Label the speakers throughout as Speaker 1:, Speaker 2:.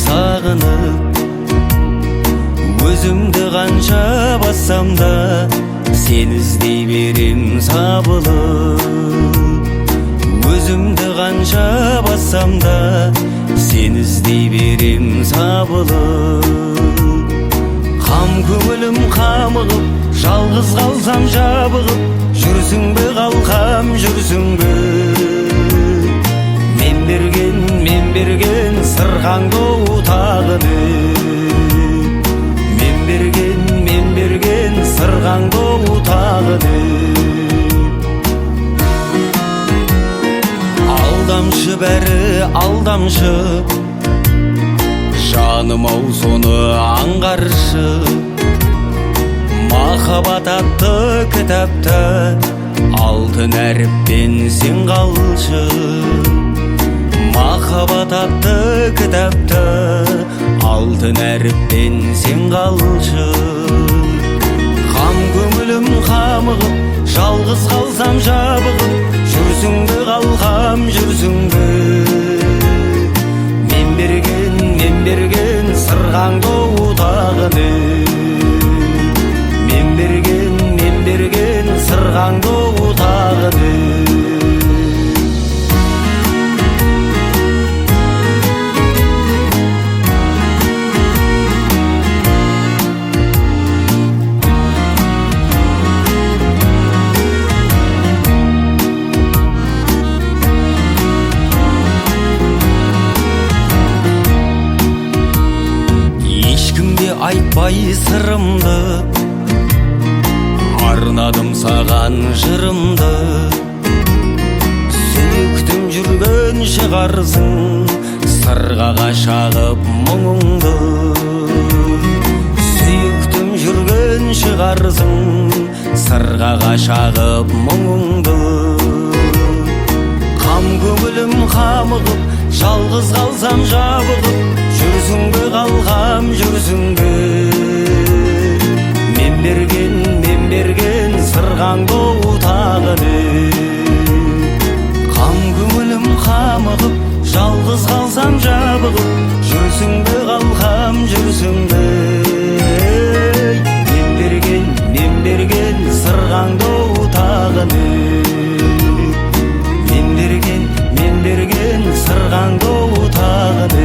Speaker 1: Сағынып өзімді қанша бассам да, сені іздей берем сабылып. Өзімді қанша бассам да, сені іздей берем сабылып. Қам көңілім қамығып, жалғыз қалсам жабығып, жүрсің бе, қалқам, жүрсің бе? Мен берген, мен берген сырғаңды тағы не? Мен берген, мен берген сырғаңды тағы не? Алдамшы, бәрі алдамшы, жаным ау, соны аңғаршы. Махаббат атты кітапта алтын әріппен сен қалшы. Махаббат атты кітапта алтын әріппен сен қалшы. Қам көңілім қамығып, жалғыз қалсам жабығып, жүрсің бе, қалқам, жүрсің бе? Мен берген, мен берген сырғаңды тағы не? Мен берген, мен берген сырғаңды тағы не? Ешкімге айтпай сырымды, арнадым саған жырымды. Сүйіктім, жүрген шығарсың сырғаға шағып мұңыңды. Сүйіктім, жүрген шығарсың сырғаға шағып мұңыңды. Қам көңілім қамығып, жалғыз қалсам жабығып, жүрсің бе, қалқам, жүрсің бе? Мен берген, мен берген сырғаңды тағы не? Қам көңілім қамығып, жалғыз қалсам жабығып, жүрсің бе, қалқам, жүрсің бе? Мен берген, мен берген сырғаңды тағы не? Мен берген, мен берген сырғаңды тағы не?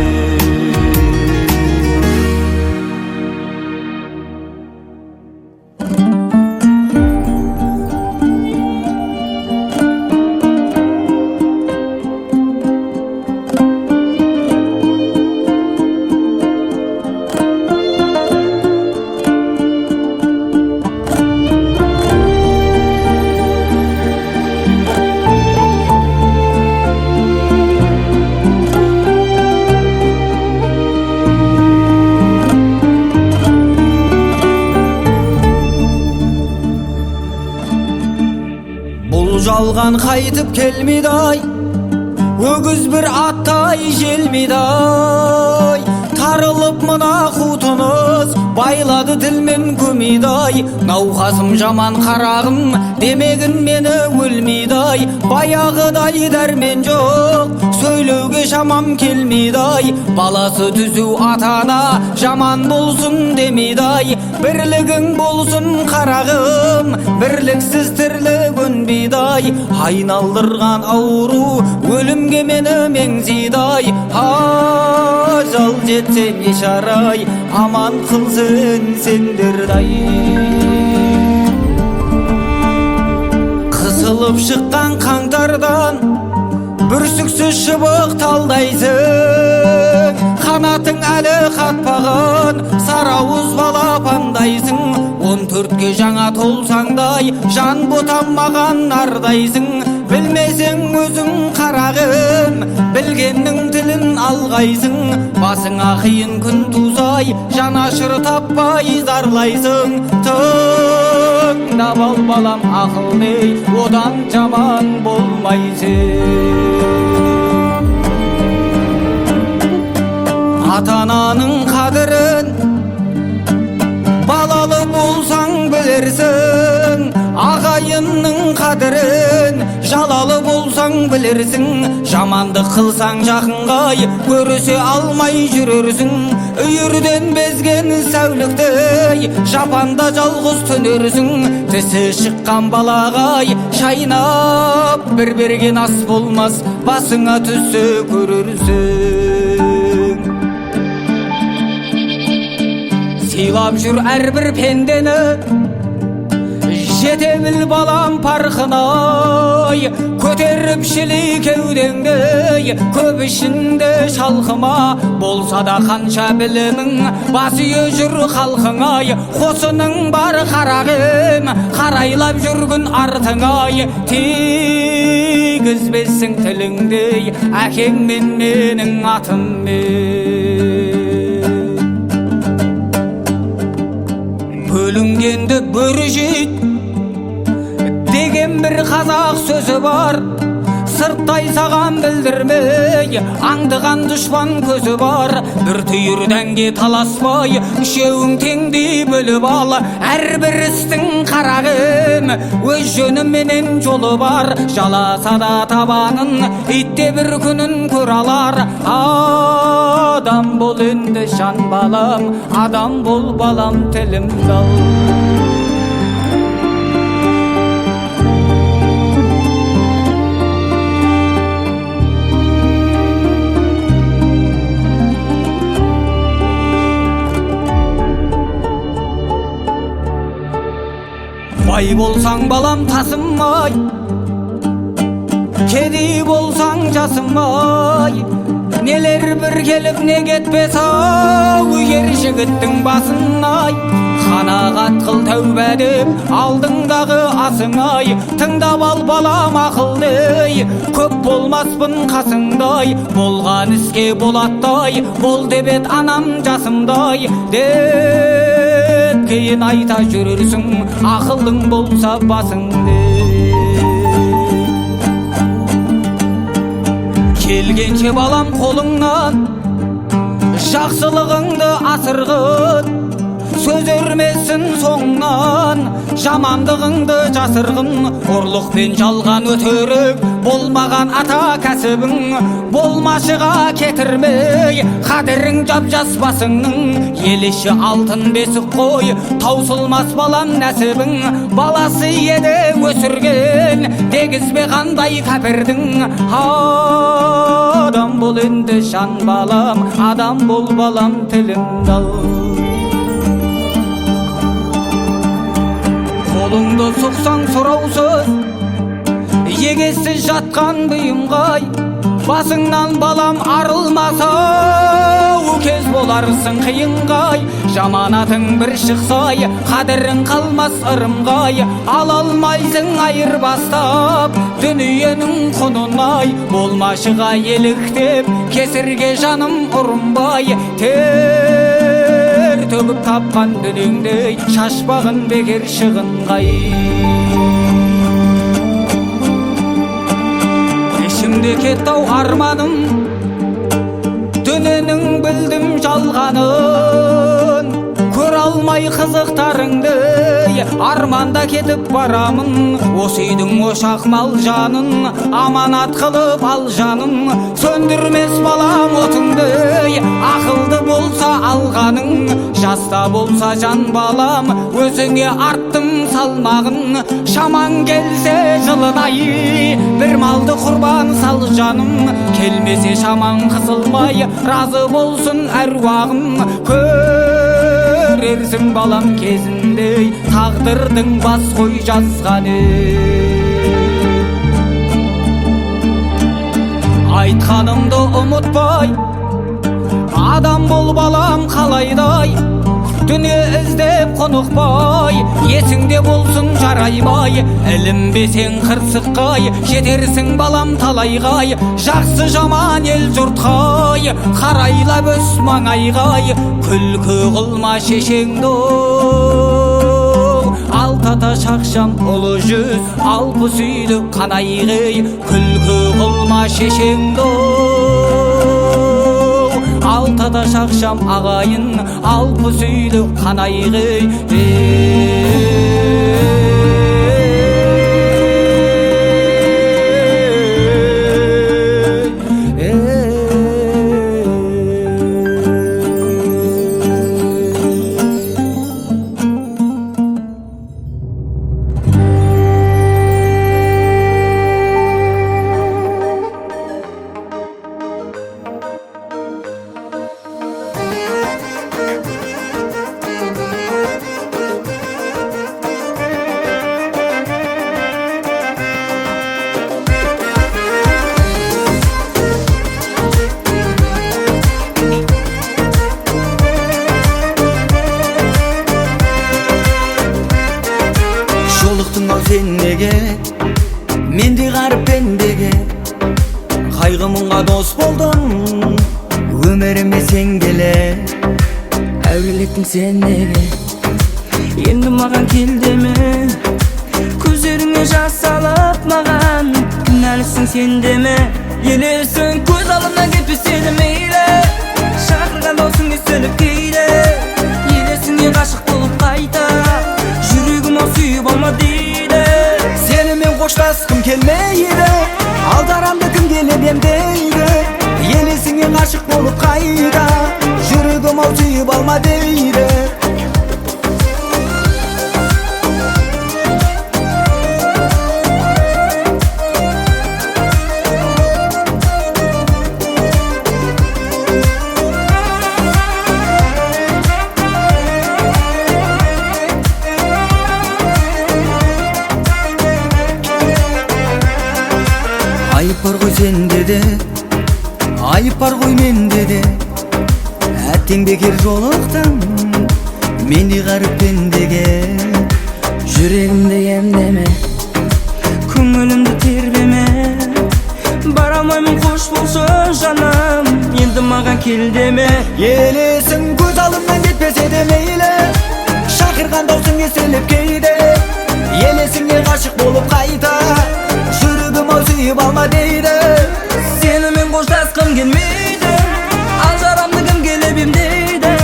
Speaker 2: Бұл жалған қайтып келмейді ай, өгіз бір аттай желмейді ай. Тарылып мына қу тыныс, байлады тілмен көмейді ай. Науқасым жаман қарағым, демегін мені өлмейді ай. Баяғыдай дәрмен жоқ, сөйлеуге шамам келмейді ай. Баласы түзу ата-ана, жаман болсын демейді ай. Бірлігің болсын қарағым, бірліксіз тірлік өнбейді ай. Айналдырған ауру өлімге мені меңзейді ай. Ажал жетсе не шарай, аман қылсын сендерді ай. Қысылып шыққан қаңтардан бүрсіксіз шыбық талдайсың. Қанатың әлі қатпаған, сарауыз балапандайсың. 14-ке жаңа толсаңдай, жан ботам маған ардайсың. Білмесең өзің қарағым, білгеннің тілін алғайсың. Басыңа қиын күн тусай, жанашыр таппай зарлайсың. Тыңдап ал балам ақыл ей, одан жаман болмайсың. Ата-ананың қадірін балалы болсаң білерсің. Ағайын Ағайынның қадірін жалалы болсаң білерсің, жамандық қылсаң жақынғай көрісе алмай жүрерсің. Үйірден безген сәуліктей жапанда жалғыз түнерсің. Тісі шыққан балағай шайнап бір берген ас болмас, басыңа түссе көрерсің. Сыйлап жүр әрбір пендені, жете біл балам парқынай, көтеріп шілей кеудеңді, көп ішінде шалқыма. Болса да қанша білімің, бас ие жүр халқыңай, қосының бар қарағым, қарайлап жүргін артыңай. Тигізбесің тіліңдей әкең мен менің атыммен. Бөлінгенді бөрі жейді деген бір қазақ сөзі бар, сырттай саған білдірмей аңдыған дұшпан көзі бар. Бір түйір дәнге таласпай үшеуің теңдей бөліп ал, әрбір істің қарағым өз жөніменен жолы бар. Жаласа да табанын ит те бір күнін көре алар. Адам бол енді жан балам, адам бол балам, тілімді ал. Бай болсаң балам тасымай, кедей болсаң жасымай, нелер бір келіп не кетпес ау ер жігіттің басынай. Қанағат қыл тәубә деп алдыңдағы асыңай, тыңдап ал балам ақылды, көп болмаспын қасыңдай. Болған іске болаттай бол деп ед анам жасымдай, деп кейін айта жүрерсің ақылың болса басыңды. Келгенше балам қолыңнан жақсылығыңды асырғын, сөз өрмесін соңынан жамандығыңды жасырғын. Ұрлық пен жалған өтірік болмаған ата кәсібің, болмашыға кетірмей қадірің жап жас басыңның. Ел іші алтын бесік қой, таусылмас балам нәсібің, баласы еді өсірген дегізбе қандай кәпірдің. Адам бол енді жан балам, адам бол балам, тілімді ал. Қолыңды сұқсаң сұраусыз егесіз жатқан бұйымғай, басыңнан балам арылмаса кез боларсың қиынғай. Жаманатың бір шықсай қадірің қалмас ырымғай, ала алмайсың айырбастап дүниенің құнынай. Болмашыға еліктеп кесірге жаным ұрынбай, тер төгіп тапқан дүниеңдей шашпағын бекер шығынғай. Ішімде кетті-ау арманым, дүниенің білдім жалғанын, көре алмай қызықтарыңды арманда кетіп барамын. Осы үйдің ошақ мал жанын аманат қылып ал жаным, сөндірмес балам отыңды ақылды болса алғаның. Жаста болса жан балам өзіңе арттым салмағын, шамаң келсе жылынай бір малды құрбан сал жаным. Келмесе шамаң қысылмай разы болсын әруағым, көрерсің балам кезінде тағдырдың бас қой жазғаны. Айтқанымды ұмытпай адам бол балам қалайдай, дүние іздеп құнықпай есіңде болсын жараймай. Ілінбесең қырсыққай жетерсің балам талайғай, жақсы жаман ел жұртқай қарайлап өс маңайғай. Күлкі қылма шешеңді алты ата шақшам ұлы жүз 60 үйлі қанайғай. Күлкі қылма шешеңді алты ата шақшам ағайын 60 үйлі қанайғай.
Speaker 1: келе.
Speaker 3: Әурелеттің сен неге, енді маған кел деме. Көздеріңе жас салып маған, кінәлісің сен деме. Елесің көз алдымнан кетпесе де мейлі, шақырған даусың естіліп кейде. Елесіңе ғашық болып қайта, жүрегім ау сүйіп алма дейді.
Speaker 1: Сенімен қоштасқым келмейді, алдарамды кім келіп емдейді. Елесіңе ғашық болып қайта, жүрегім ау сүйіп алма дейді. Айып бар ғой сенде де, айып бар ғой менде де. Әттең бекер жолықтым мендей ғаріп пендеге.
Speaker 3: Жүрегімді емдеме, көңілімді тербеме. Бара алмаймын, қош болшы жаным, енді маған кел деме.
Speaker 1: Елесің көз алдымнан кетпесе де мейлі, шақырған даусың естіліп кейде. Елесіңе ғашық болып қайта, жүрегім ау сүйіп алма дейді.
Speaker 3: Сенімен қоштасқым келмейді, ал жарамды кім келіп емдейді.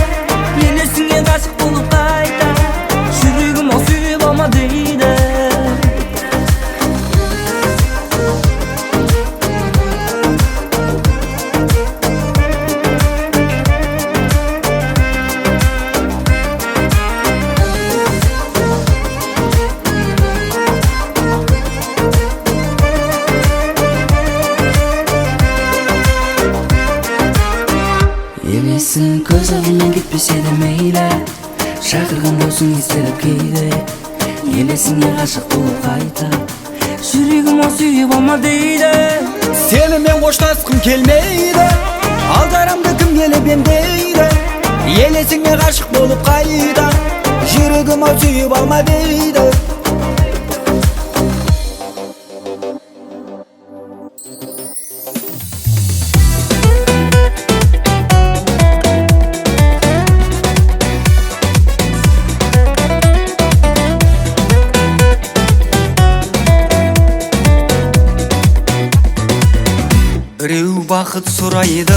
Speaker 3: Елесіңе ғашық болып қайта, жүрегім ау сүйіп алма дейді. Елесің көз алдымнан кетпесе де мейлі, шақырған даусың естіліп кейде. Елесіңе ғашық болып қайта, жүрегім ау сүйіп алма дейді.
Speaker 1: Сенімен қоштасқым келмейді, ал жарамды кім келіп емдейді. Елесіңе ғашық болып қайта, жүрегім ау сүйіп алма дейді. Біреу бақыт сұрайды,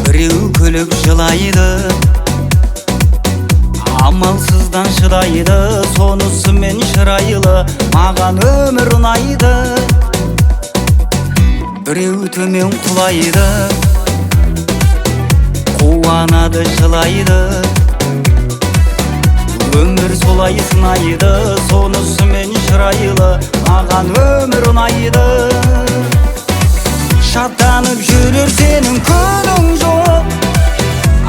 Speaker 1: біреу күліп жылайды. Амалсыздан шыдайды, сонысымен шырайлы, маған өмір ұнайды. Біреу төмен құлайды, қуанады жылайды. Өмір солай сынайды, сонысымен шырайлы, маған өмір ұнайды. Шаттанып жүрер сенің күнің жоқ,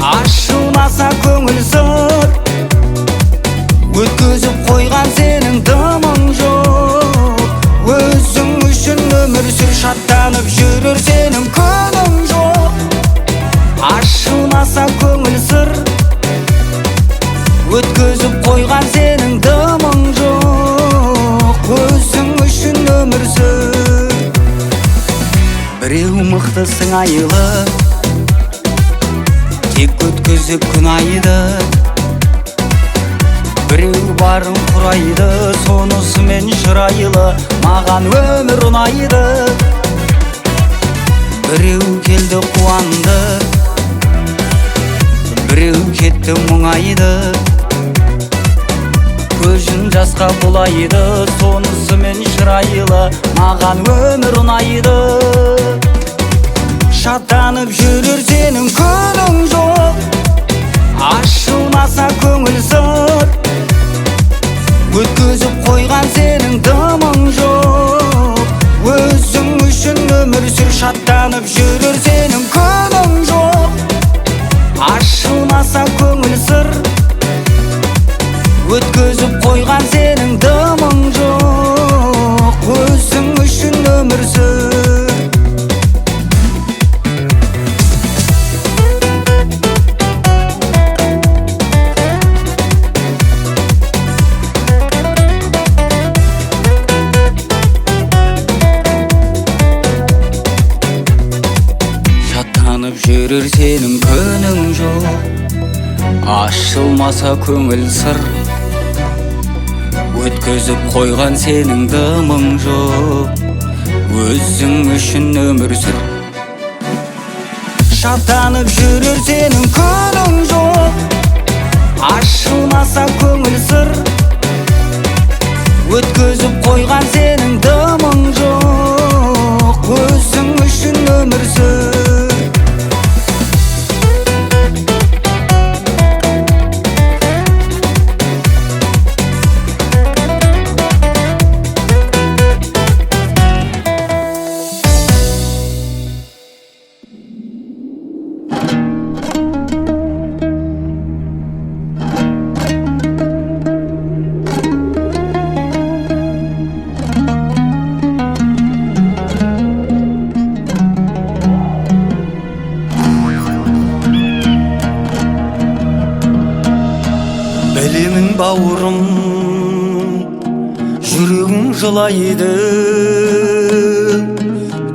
Speaker 1: ашылмаса көңіл сыр. Өткізіп қойған сенің дымың жоқ, өзің үшін өмір сүр. Шаттанып жүрер сенің күнің жоқ, ашылмаса көңіл сыр. Өткізіп қойған сенің дымың жоқ, өзің үшін өмір сүр. Біреу мықты сыңайлы, тек өткізіп күн айды. Біреу барын құрайды, сонысымен шырайлы, маған өмір ұнайды. Біреу келді қуанды, біреу кетті мұңайды. Көзін жасқа булайды, сонысымен шырайлы, маған өмір ұнайды. Шаттанып жүрер сенің күнің жоқ, ашылмаса көңіл сыр. Өткізіп қойған сенің дымың жоқ, өзің үшін өмір сүр. Шаттанып жүрер сенің күнің жоқ, ашылмаса көңіл сыр. Өткізіп қойған сенің дымың жоқ, өзің үшін өмір сүр. Шаттанып жүрер
Speaker 2: Жүрер сенің күнің жоқ, ашылмаса көңіл сыр. Өткізіп қойған сенің дымың жоқ, өзің үшін өмір сүр. Шаттанып жүрер сенің күнің жоқ, ашылмаса көңіл сыр. Өткізіп қойған сенің дымың жоқ, өзің үшін өмір сүр.
Speaker 1: Білемін бауырым, жүрегің жылайды,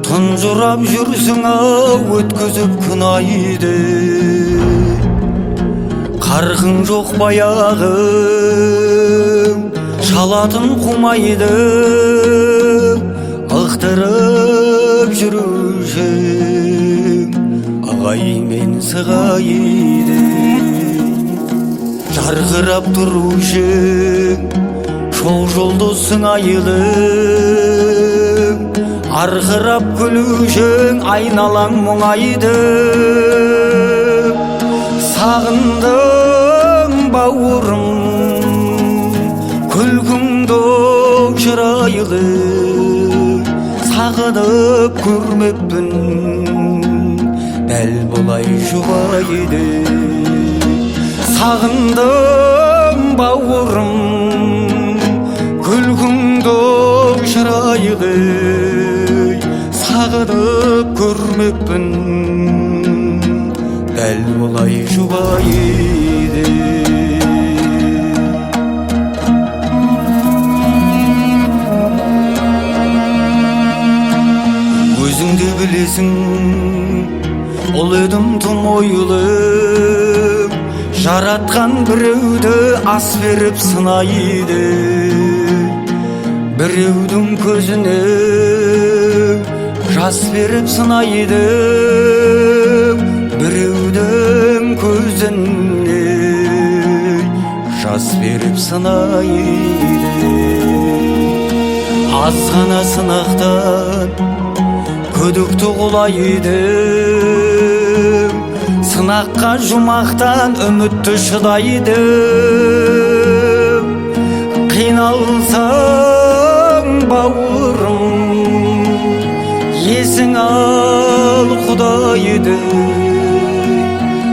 Speaker 1: тұнжырап жүрсің ау өткізіп күн айды. Қарқын жоқ баяғы, шалатын қумайды, ықтырып жүруші ағаймен сығайды. Жарқырап тұрушы шоқ жұлдыз сыңайлы, арқырап күлушің айналаң мұңайды. Сағындым бауырым, күлкіңді шырайлы, сағынып көрмеппін дәл бұлай жұбайды. Сағындым бауырым, күлкіңді шырайлы, сағынып көрмеппін дәл бұлай жұбайды. Өзің де білесің, ол едім тым ойлы, жаратқан біреуді ас беріп сынайды. Біреудің көзіне жас беріп сынайды, біреудің көзіне жас беріп сынайды. Аз ғана сынақтан күдікті құлайды, сынаққа жұмақтан үмітті шыдайды. Қиналсаң бауырым, есің ал Құдайды,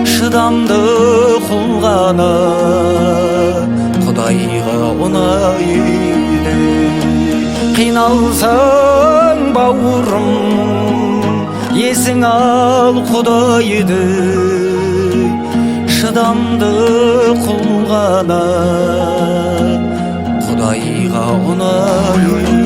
Speaker 1: шыдамды құл ғана Құдайға ұнайды. Қиналсаң бауырым, есің ал Құдайды, шыдамды құл ғана Құдайға ұнайды.